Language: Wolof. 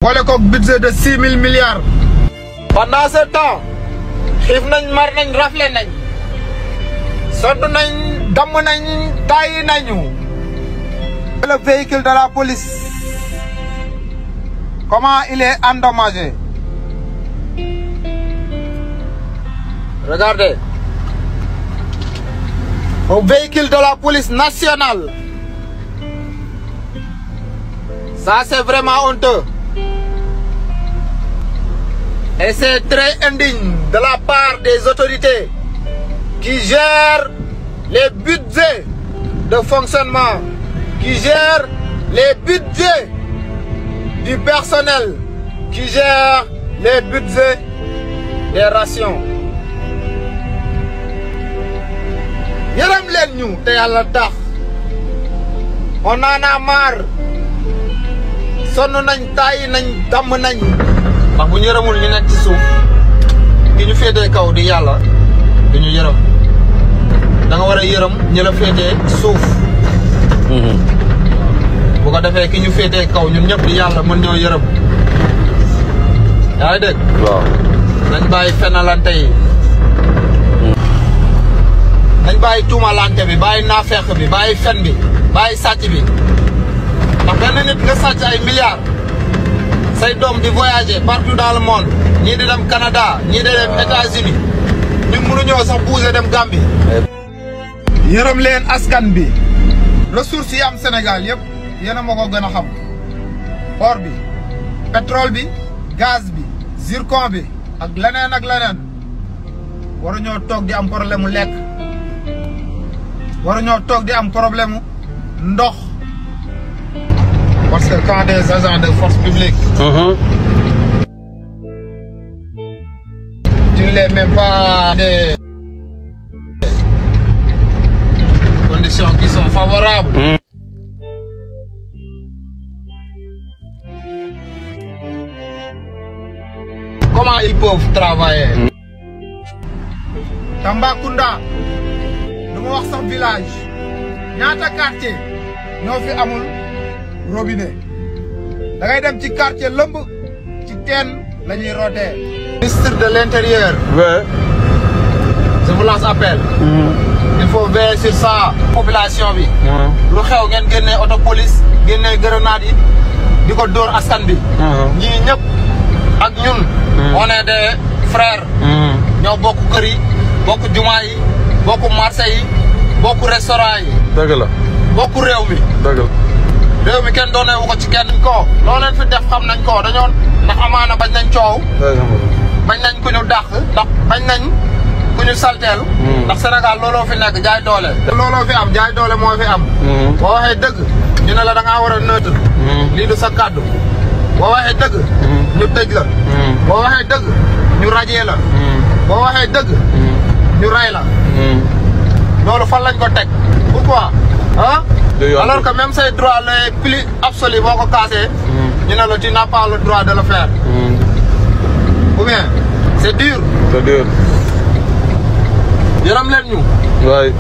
boole ko budget de 6 000 milliards. Pendant ce temps xiif nañ mar nañ rafle nañ sonn nañ damm nañ tàyyi nañu. Le véhicule de la police, comment il est endommagé? Regardez, un véhicule de la police nationale. Ça c'est vraiment honteux. Et c'est très indigne de la part des autorités qui gèrent les budgets de fonctionnement, qui gèrent les budgets du personnel, qui gèrent les budgets des rations. Yërëm leen ñu te Yàlla tax, on en a marre, sonn nañ tàyyi nañ damm nañ. Ndax bu ñu yërëmul ñu nekk ci suuf ki ñu féetee kaw di Yàlla du ñu yërëm da nga war a yërëm ñi la féetee suuf. bu ko defee ki ñu féetee kaw ñun ñëpp di Yàlla mën ñoo yërëm. yaa ngi dégg. waaw nañ bàyyi fenalante yi. nañ bàyyi tuumalante bi bàyyi naafeq bi bàyyi fen bi bàyyi sàcc bi ndax benn nit nga sàcc ay milliards. say doom di voyager partout dans le monde ñii di dem Canada ñii di dem États-Unis ñun mënuñoo sax bouger dem Gambie. yërëm leen askan bi. ressources yi am Sénégal yëpp yéen a ma ko gën a xam. or bi pétrole bi gaz bi zircon bi ak leneen waruñoo toog di am problème mu lekk waruñoo toog di am problème mu ndox. Parce que quand des agents de force publique, tu ne les mets pas des conditions qui sont favorables. Comment ils peuvent travailler? Tambacounda, nous wax sax village, ñaata quartier ñoo fi amul robinet. da ngay dem ci quartier lëmb ci teen la ñuy rootee. Ministre de l'Intérieur. Oui. Je vous lance appel. Il faut veiller sur ça. Population bi. lu xew ngeen génnee auto police génnee grenade yi di ko dóor askan bi. ñii ñëpp ak ñun. on est des frères. ñoo bokk kër yi bokk jumaa yi bokk marché yi bokk restaurant yi. dëgg la. bokk réew mi. dëgg la. réew mi kenn doone wu ko ci kenn ko loo leen fi def xam nañ ko dañoo ndax amaana bañ nañ coow. bañ nañ ku ñu dàq ndax bañ nañ ku ñu salteel. ndax Sénégal looloo fi nekk jaay doole. looloo fi am jaay doole moo fi am. boo waxee dëgg ñu ne la da ngaa war a neutre. lii du sa kàddu. boo waxee dëgg ñu tëj la. boo waxee dëgg ñu rajee la. boo waxee dëgg ñu ray la. loolu fan lañ ko teg pourquoi ah. Alors que même ces droits les plus absolus boo ko cassé. ñu ne la tu n'as pas le droit de le faire. ou bien c'est dur. C'est dur. yërëm leen ñu. waay.